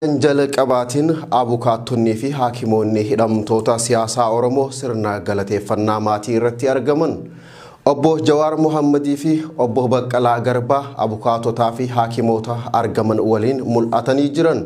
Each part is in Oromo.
Jalqabaatiin abukaattonnii fi haakimoonni hidhamtoota siyaasaa Oromoo sirna galateeffannaa maatii irratti argaman. Obbo Jawaar Mohammadii fi Obbo Baqqalaa Garbaa abukaatotaa fi haakimoota argaman waliin mul'atanii jiran.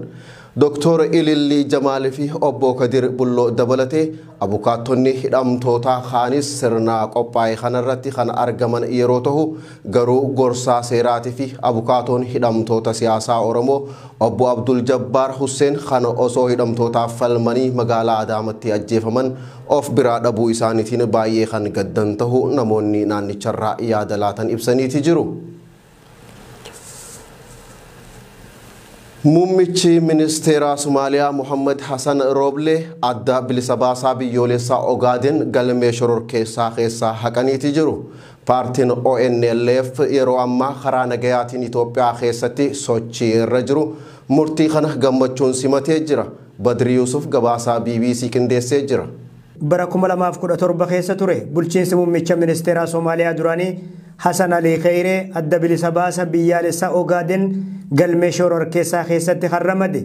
Dooktor Ilillii Jamaalii fi Obbo Kadir Bulloo dabalatee abukaattonni hidhamtoota kaanis sirna qophaa'e kanarratti kan argaman yeroo ta'u, garuu gorsaa seeraatii fi abukaatoon hidhamtoota siyaasaa Oromoo Obbo Abdul Jabbaar Hussein kan osoo hidhamtootaaf falmanii magaalaa Adaamatti ajjeefaman of biraa dhabuu isaaniitiin baay'ee kan gaddan ta'u namoonni naannicharraa yaada laatan ibsaniiti jiru. Muummichi ministeera Somaaliyaa Muhammad Hassan Rooblee adda bilisa baasaa biyyoolessaa Ogaaden galmee shororkeessaa keessaa haqaniiti jiru. Paartiin ONLF yeroo ammaa karaa nagayaatiin Itoophiyaa keessatti sochii irra jiru murtii kana gammachuun simatee jira. Badri Yusuf gabaasaa BBC qindeessee jira. Bara 2017 keessa ture bulchiinsi muummicha ministeera Somaaliyaa duraanii Hassan Ali Kheyre adda bilisa baasa biyyaalessaa Ogaaden galmee shororkeessaa keessatti harramade.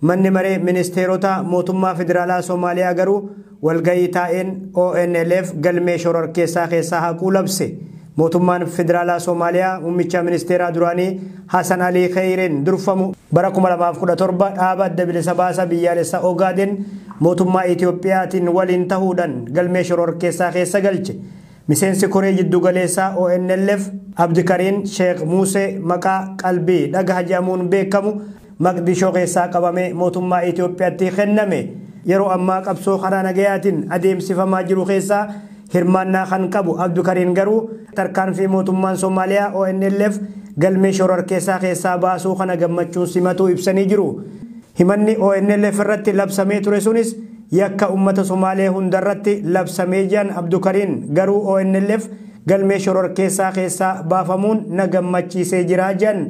Manni maree ministeerota mootummaa federaalaa Somaaliyaa garuu walgahii taa'een ONLF galmee shororkeessaa keessaa haquu labse. Mootummaan federaalaa Somaaliyaa muummicha ministeeraa duraanii Hassan Ali Kheyreen durfamu bara 2017 dhaaba adda bilisa baasa biyyaalessaa Ogaaden mootummaa Itiyoophiyaatiin waliin tahuudhaan galmee shororkeessaa keessa galche. Miseensi koree jiddugaleessaa ONLF Abdikariin Sheekh Muusee maqaa qalbii dhagaha jedhamuun beekamu Maqdishoo keessaa qabamee mootummaa Itiyoophiyaatti kenname. Yeroo ammaa qabsoo karaa nagayaatiin adeemsifamaa jiru keessaa hirmaannaa kan qabu Abdikariin garuu tarkaanfii mootummaan Somaaliyaa ONLF galmee shororkeessaa keessaa baasuu kana gammachuun simatuu ibsanii jiru. Himanni ONLF irratti labsamee ture sunis yakka ummata Somaalee hundarratti labsamee jiran Abdukariin garuu ONLF galmee shororkeessaa keessaa baafamuun na gammachiisee jira jedhan.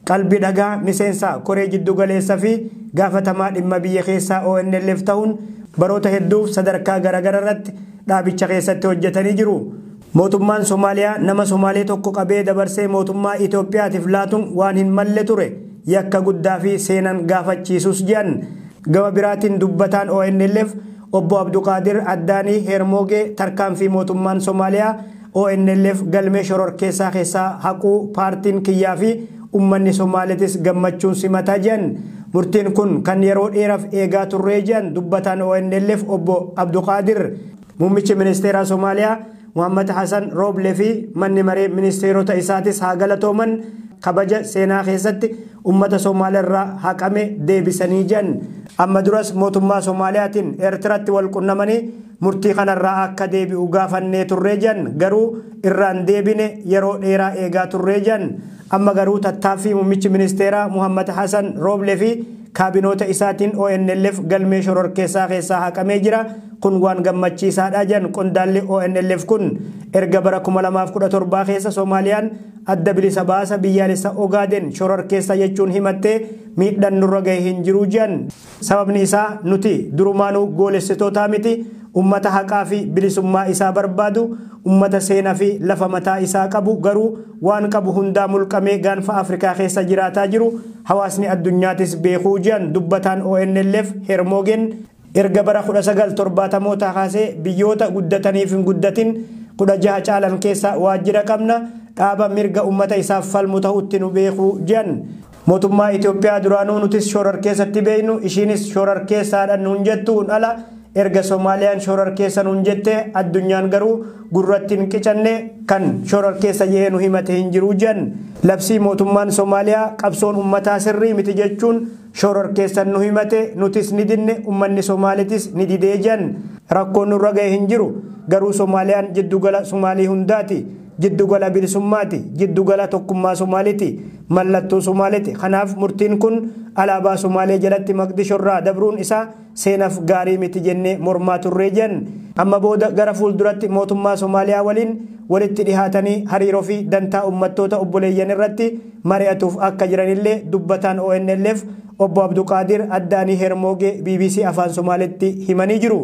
Qalbii dhagaa miseensa koree jiddugaleessaa fi gaafatamaa dhimma biyya keessaa ONLF ta'uun baroota hedduuf sadarkaa garaagaraa irratti dhaabicha keessatti hojjetanii jiru. Mootummaan Somaaliyaa nama Somaalee tokko qabee dabarsee mootummaa Itoophiyaatiif laatuun waan hin malle ture. Yakka guddaa fi seenan gaafachiisus jedhan. Gama biraatiin dubbataan ONLF Obbo Abduqaadir Addaanii Hermoogee tarkaanfii mootummaan Somaaliyaa ONLF galmee shororkeessaa keessaa haquu paartiin kiyyaa fi uummanni Somaaliitis gammachuun simataa jedhan. Murtiin kun kan yeroo dheeraaf eegaa turree jedhan dubbataan ONLF Obbo Abduqaadir. Muummichi ministeera Somaaliyaa Muhammad Hassan Rooblee fi manni maree ministeerota isaatis haa galatooman kabaja seenaa keessatti ummata Somaaliirraa haqame deebisanii jiran. Amma duras mootummaa Somaaliyaatiin Eertiraatti wal qunnamanii murtii kanarraa akka deebi'u gaafannee turree jiran, garuu irraan deebine yeroo dheeraa eegaa turree jiran. Amma garuu tattaaffii muummichi ministeeraa Muhammad Hassan Rooblee fi kaabinoota isaatiin ONLF galmee shororkeessaa keessaa haqamee jira. Kun waan gammachiisaadha jedhan qondaalli ONLF kun. Erga bara 2017 keessa Somaaliyaan adda bilisa baasa biyyaalessa Ogaaden shororkeessa jechuun himattee miidhaan nurra gahe hin jiru jedhan. Sababni isaa nuti durumaanuu goolessitoota miti, ummata haqaa fi bilisummaa isaa barbaadu, ummata seenaa fi lafa mataa isaa qabu, garuu waan qabu hundaa mulqamee gaanfa Afrikaa keessa jiraataa jiru hawaasni addunyaatis beekuu jedhan dubbataan ONLF Hermoogeen. Erga bara 1970 kaasee biyyoota guddataniif hin guddatin 16 caalan keessa waajjira qabna, dhaaba mirga ummata isaaf falmu ta'utti nu beekuu jedhan. Mootummaa Itoophiyaa duraanuu nutis shororkeessatti beeknu, ishiinis shororkeessaadhaan nuun jettuun ala erga Somaaliyaan shororkeessa nuun jette addunyaan garuu gurratti hin qicanne kan shororkeessa jehee nu himate hin jiru jedhan. Labsii mootummaan Somaaliyaa qabsoon ummataa sirrii miti jechuun shororkeessan nu himate, nutis ni dinne, ummanni Somaalitis ni didee jedhan. Rakkoon nurra gahe hin jiru, garuu Somaaliyaan jiddugala Somaalii hundaati, jiddugala bilisummaati, jiddugala tokkummaa Somaaliiti, mallattoo Somaaliiti. Kanaaf murtiin kun alaabaa Somaalee jalatti Maqdishorraa dabruun isaa seenaaf gaarii miti jennee mormaa turree jedhan. Amma booda gara fuulduratti mootummaa Somaaliyaa waliin walitti dhihaatanii hariiroo fi dantaa uummattoota obboleeyyan irratti mari'atuuf akka jiranillee dubbataan ONLF Obbo Abduqaadir Addaanii Hermoogee BBC Afaan Somaalitti himanii jiru.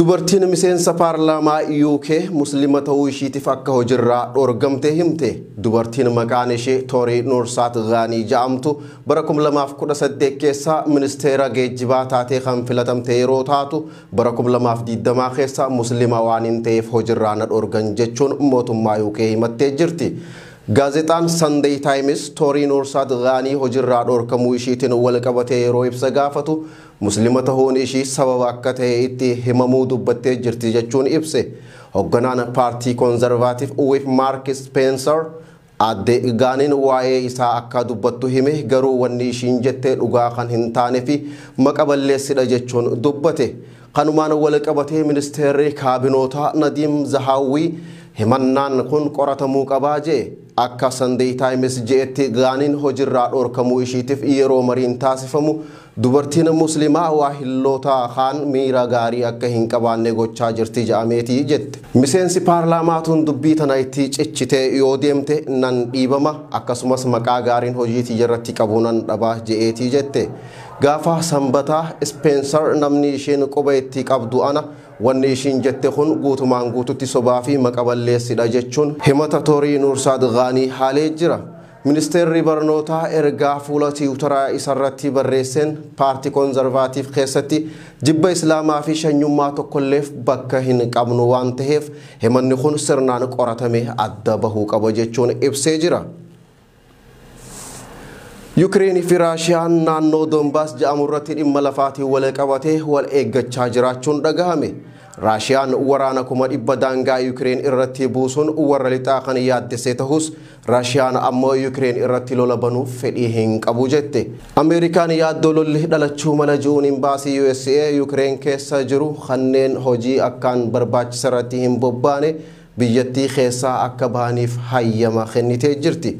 Dubartiin miseensa paarlaamaa UK Muslima ta'uu ishiitiif akka hojiirraa dhoorgamte himte. Dubartiin maqaan ishee Toorii Nuursaat Gaanii jedhamtu bara 2018 keessa ministeera geejjibaa taatee kan filatamte yeroo taatu, bara 2020 keessa Muslima waan hin ta'eef hojiirraa na dhoorgan jechuun mootummaa UK himattee jirti. Gaazexaan Sunday Times Toorii Nuursaat Gaanii hojiirraa dhoorkamuu ishiitiin wal qabatee yeroo ibsa gaafatu, Muslima ta'uun ishii sababa akka ta'e itti himamuu dubbattee jirti jechuun ibse. Hoogganaan paartii Konzervaatif Uwif Maark Spencer Aadde Gaaniin waa'ee isaa akka dubbattu hime, garuu wanni ishiin jette dhugaa kan hin taane fi maqa balleessidha jechuun dubbate. Kanumaan wal qabatee ministeerri kaabinootaa Nadiim Zahaawwii himannaan kun qoratamuu qabaa jee. Akka Sunday Times je'etti, Gaaniin hojiirraa dhoorkamuu ishiitiif yeroo mariin taasifamu, dubartiin Muslimaa waa hilloota kaan miira gaarii akka hin qabaanne gochaa jirti jedhameetii jette. Miseensi paarlaamaa tun dubbii tana itti cichitee yoo deemte nan dhiibama, akkasumas maqaa gaariin hojii irratti qabu nan dhabaa je'eetii jette. Gaafa Sanbataa Spencer namni isheen quba itti qabdu ana, wanni ishiin jette kun guutumaan guututti sobaa fi maqa balleessidha jechuun himata Toorii Nuursaad Gaanii haalee jira. Ministeerri barnootaa ergaa fuula Tiwutaraa isarratti barreesseen, paartii Konzervaatiif keessatti jibba Islaamaa fi shanyummaa tokkolleef bakka hin qabnu waan ta'eef himanni kun sirnaan qoratame adda bahuu qaba jechuun ibsee jira. Yukireenii fi Raashiyaan naannoo Doonbaas jedhamu irratti dhimma lafaatiin wal qabatee wal eeggachaa jiraachuun dhagahame. Raashiyaan waraana 100,000 daangaa Yukireen irratti buusuun warra lixaa kan yaaddessee ta'us, Raashiyaan ammoo Yukireen irratti lola banuuf fedhii hin qabu jette. Ameerikaan yaaddoo lolli dhalachuu mala ji'uun imbaasii USA Yukireen keessa jiru kanneen hojii akkaan barbaachisa irratti hin bobbaane biyyattii keessaa akka bahaniif hayyama kennitee jirti.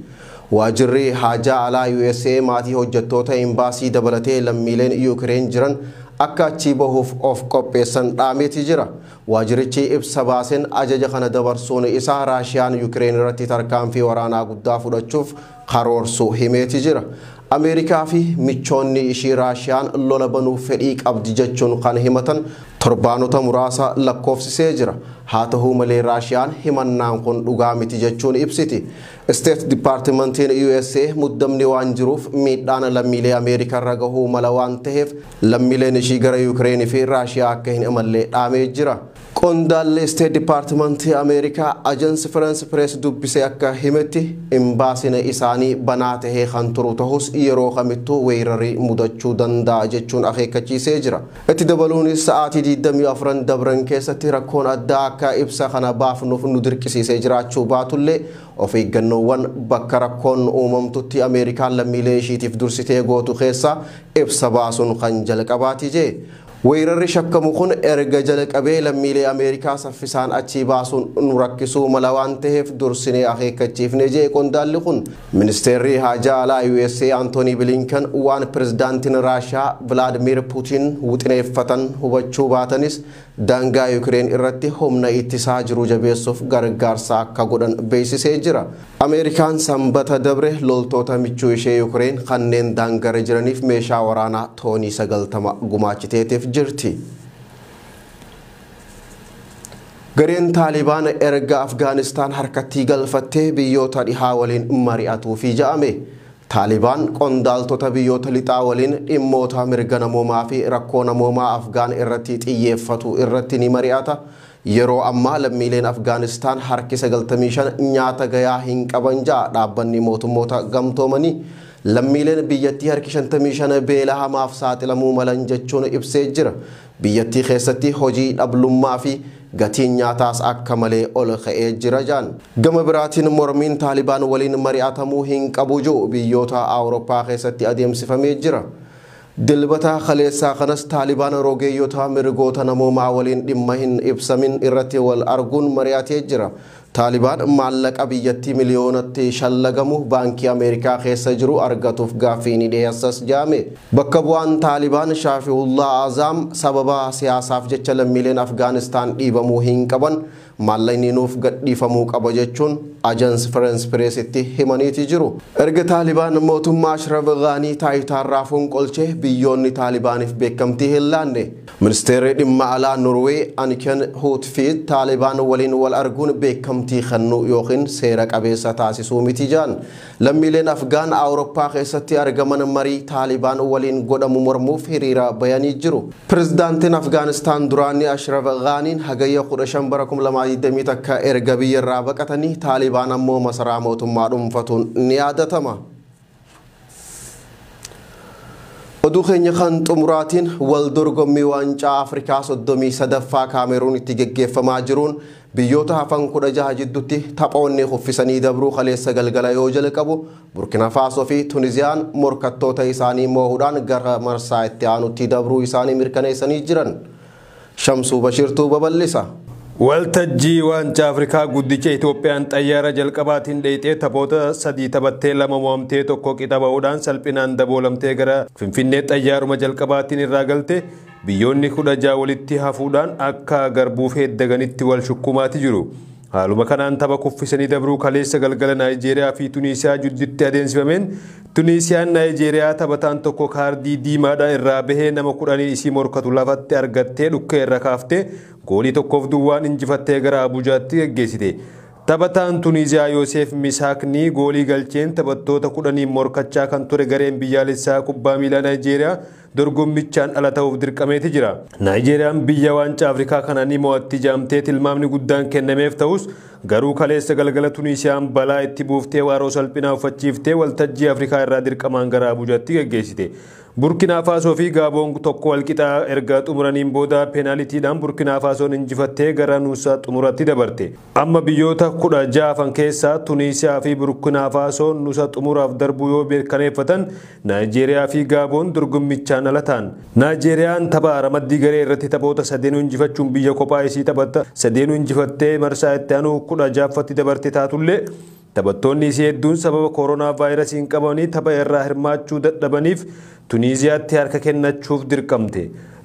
Waajirri haajaa alaa USA maatii hojjettoota imbaasii dabalatee lammiileen Yukireen jiran akka achii bahuuf of qopheessan dhaameeti jira. Waajirichi ibsa baaseen ajaja kana dabarsuun isaa Raashiyaan Yukireen irratti tarkaanfii waraanaa guddaa fudhachuuf karoorsuu himeeti jira. Ameerikaa fi michoonni ishii Raashiyaan lola banuuf fedhii qabdi jechuun kan himatan torbaanota muraasa lakkoofsisee jira. Haa ta'u malee, Raashiyaan himannaan kun dhugaa miti jechuun ibsiti. State Departmentiin USA muddamni waan jiruuf miidhaan lammiilee Ameerikaa irra gahuu mala waan ta'eef lammiileen ishii gara Yukireenii fi Raashiyaa akka hin imallee dhaamee jira. Qondaalli State Departmentii Ameerikaa Agence France Presse dubbisee akka himetti, imbaasiin isaanii banaa tahee kan turu ta'us yeroo kamittuu weerarii mudachuu danda'a jechuun akeekkachiisee jira. Itti dabaluunis, sa'aatii 24 dabran keessatti rakkoon addaa akka ibsa kana baafnuuf nu dirqisiisee jiraachuu baatullee, of eeggannoowwan bakka rakkoon uumamtutti Ameerikaan lammiilee ishiitiif dursitee gootu keessaa ibsa baasuun kan jalqabaati jee. Weerarri shakkamu kun erga jalqabee lammiilee Ameerikaa saffisaan achii baasuun nu rakkisuu mala waan ta'eef dursinee akeekkachiifne jee qondaalli kun. Ministeerri haajaa alaa USA Antoonii Bilinkan waan pirezidaantiin Raashiyaa Vilaadimir Puutiin wixineeffatan hubachuu baatanis, daangaa Yukireen irratti humna ittisaa jiru jabeessuuf gargaarsa akka godhan beeksisee jira. Ameerikaan Sanbata dabre loltoota michuu ishee Yukireen kanneen daangara jiraniif meeshaa waraanaa toonii 90 gumaachiteetiif jirti. Gareen Taalibaan erga Afgaanistaan harkatti galfattee biyyoota dhihaa waliin mari'atuufi ja'ame. Taalibaan qondaaltota biyyoota lixaa waliin dhimmoota mirga namoomaa fi rakkoo namoomaa Afgaan irratti xiyyeeffatu irratti ni mari'ata. Yeroo ammaa lammiileen Afgaanistaan harki 95 nyaata gayaa hin qaban ja'a dhaabbanni mootummoota gamtoomanii. Lammiileen biyyattii harki 55 beela hamaaf saaxilamuu malan jechuun ibsee jira. Biyyattii keessatti hojii dhablummaa fi gatiin nyaataas akka malee ol ka'ee jira jaan. Gama biraatiin mormiin Taalibaan waliin mari'atamuu hin qabu jiru biyyoota Awurooppaa keessatti adeemsifamee jira. Dilbata kaleessaa kanas Taalibaan rogeeyyota mirgoota namoomaa waliin dhimma hin ibsamin irratti wal arguun mari'atee jira. Taalibaan maallaqa biyyattii miliyoonatti shallagamu baankii Ameerikaa keessa jiru argatuuf gaaffii ni dhiyeessas jaame. Bakka bu'aan Taalibaan Shaafiullah Azaam sababa siyaasaaf jecha lammiileen Afgaanistaan dhiibamuu hin qaban, Maallaqni nuuf gadhiifamuu qaba jechuun Agence France Pressitti himaniiti jiru. Erga Taalibaan mootummaa Ashraf Ghaanii taayitaarraa fonqolchee biyyoonni Taalibaaniif beekamtii hin laanne. Ministeerri dhimma alaa Norwee Anniken Huitfeldt Taalibaan waliin wal arguun beekamtii kennuu yookiin seera qabeessa taasisuu miti jedhan. Lammiileen Afgaan Awurooppaa keessatti argaman marii Taalibaan waliin godhamu mormuuf hiriira bayanii jiru. Pirezidaantiin Afgaanistaan duraanii Ashraf Ghaaniin hagayya 15 bara 2021 erga biyyarraa baqatanii Taalibaan ammoo masaraa mootummaa dhuunfatuun ni yaadatama. Oduu keenya kan xumuraatiin wal dorgommii waancaa Afrikaa 33ffaa Kaameruun itti geggeeffamaa jiruun biyyoota hafan 16 jidduutti taphoonni kuffisanii dabruu kaleessa galgala yoo jalqabu Burkina Faasoo fi Tuniziyaan morkattoota isaanii moo'uudhaan gara marsaa itti aanutti dabruu isaanii mirkaneessanii jiran. Shamsuu Bashirtuu babal'isa. Waltajjii waancaa Afrikaa guddicha Itoophiyaan xayyaara jalqabaatiin dheeyxee taphoota 3 taphattee 2 mo'amtee 1 qixa ba'uudhaan salphinaan daboolamtee gara Finfinnee xayyaaruma jalqabaatiin irraa galte biyyoonni 16 walitti hafuudhaan akka garbuuf heeddaganitti wal shukkumaati jiru. Haaluma kanaan tapha kuffisanii dabruu kaleessa galgala Naayijeeriyaa fi Tuniisiyaa jidduutti adeemsifameen Tuniisiyaan Naayijeeriyaa taphataan tokko kaardii diimaadhaan irraa bahee nama 10 isii morkatu lafatti argattee dhukkee irra kaaftee goolii 1-0 injifattee gara Abujaatti geggeessite. Taphataan Tuniisiyaa Yoosef Misaaknii goolii galcheen taphattoota 10 morkachaa kan ture gareen biyyaalessaa kubbaa miilaa Naayijeeriyaa dorgommichaan ala ta'uuf dirqameeti jira. Naayijeeriyaan biyya waancaa Afrikaa kana ni mo'atti jaamtee tilmaamni guddaan kennameef ta'us garuu kaleessa galgala Tuniisiyaan balaa itti buuftee waaroo salphinaa uffachiiftee waltajjii Afrikaa irraa dirqamaan gara Abujaatti geggeessite. Burkina Faasoo fi Gaaboon tokko walqixaa erga xumuraniin booda peenaalitiidhaan Burkina Faasoon injifattee gara nuusa xumuratti dabarte. Amma biyyoota 16 hafan keessaa Tuniisiyaa fi Burkina Faasoon nuusa xumuraaf darbuu yoo mirkaneeffatan Naayijeeriyaa fi Gaaboon dorgommichaan ala ta'an. Naayijeeriyaan tapha ramaddii garee irratti taphoota 3 injifachuun biyya kophaa isii taphatta 3 injifattee marsaa itti aanu 16ffatti dabarte taatullee taphattoonni isii hedduun sababa koronaa vaayirasiin qabanii tapha irraa hirmaachuu dadhabaniif Tuniisiyaatti harka kennachuuf dirqamte.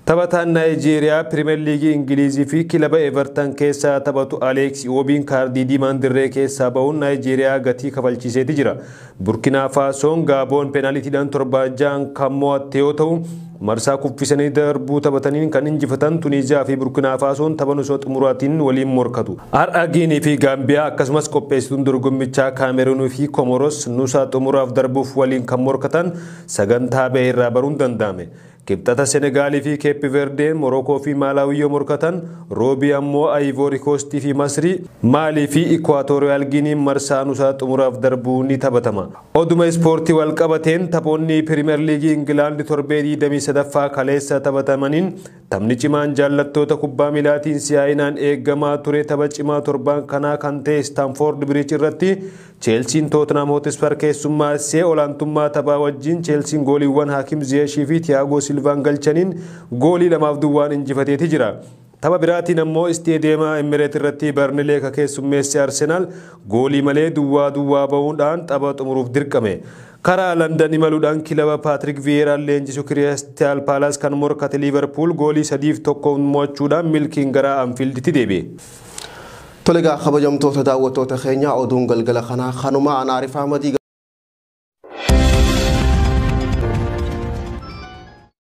Taphataan Naayijeeriyaa Pirimeer Liigii Ingilizii fi kilaba Everton keessaa taphatu Aleeks Iwobiin kaardii diimaan dirree keessaa ba'uun Naayijeeriyaa gatii kafalchiiseeti jira. Burkina Faasoon Gaaboon peenaalitiidhaan 7-6 kan mo'atte yoo ta'u marsaa kuffisanii darbuu taphataniin kan injifatan Tuniisiyaa fi Burkina Faasoon tapha nuusa xumuraatiin waliin morkatu. Har'a Giinii fi Gaambiyaa akkasumas qopheessituun dorgommichaa Kaameruunii fi Komoros nuusa xumuraaf darbuuf waliin kan morkatan sagantaa ba'e irraa baruun danda'ame. Kibxata Senegaalii fi Keeppi Verdeen, Morokoo fi Maalaawii yoo morkatan, Roobii ammoo Ayivoori Koostii fi Masrii, Maalii fi Ikwaatooriyaal Giiniin marsaa nuusa xumuraaf darbuu ni taphatama. Oduma ispoortii wal qabateen taphoonni Pirimeer Liigii Ingilaandi torbee 23ffaa kaleessa taphatamaniin taphni cimaan jaallattoota kubbaa miilaatiin si'aayinaan eegamaa ture tapha cimaa torban kanaa kan ta'e Istaanfoord Biriij irratti Cheelsiin Tootenhaam Hootispar keessummeessee olaantummaa taphaa wajjin Cheelsiin gooliiwwan Hakim Ziyeshii fi Tiyaagoo Silvaan galchaniin goolii 2-0 injifateeti jira. Tapha biraatiin ammoo isteediyeema Emireet irratti Barnilee ka keessummeesse Arsenaal goolii malee 0-0 bahuudhaan tapha xumuruuf dirqame. Karaa Landan imaluudhaan kilaba Paatrik Viyeeraan leenjisu Kiristaal Paalaas kan morkate Liiverpuul goolii 3-1 mo'achuudhaan milkiin gara Anfiilditti deebi'e. Tolegaa kabajamtoota daawwattoota keenya oduun galgala kanaa kanuma Anaarifaa Madii.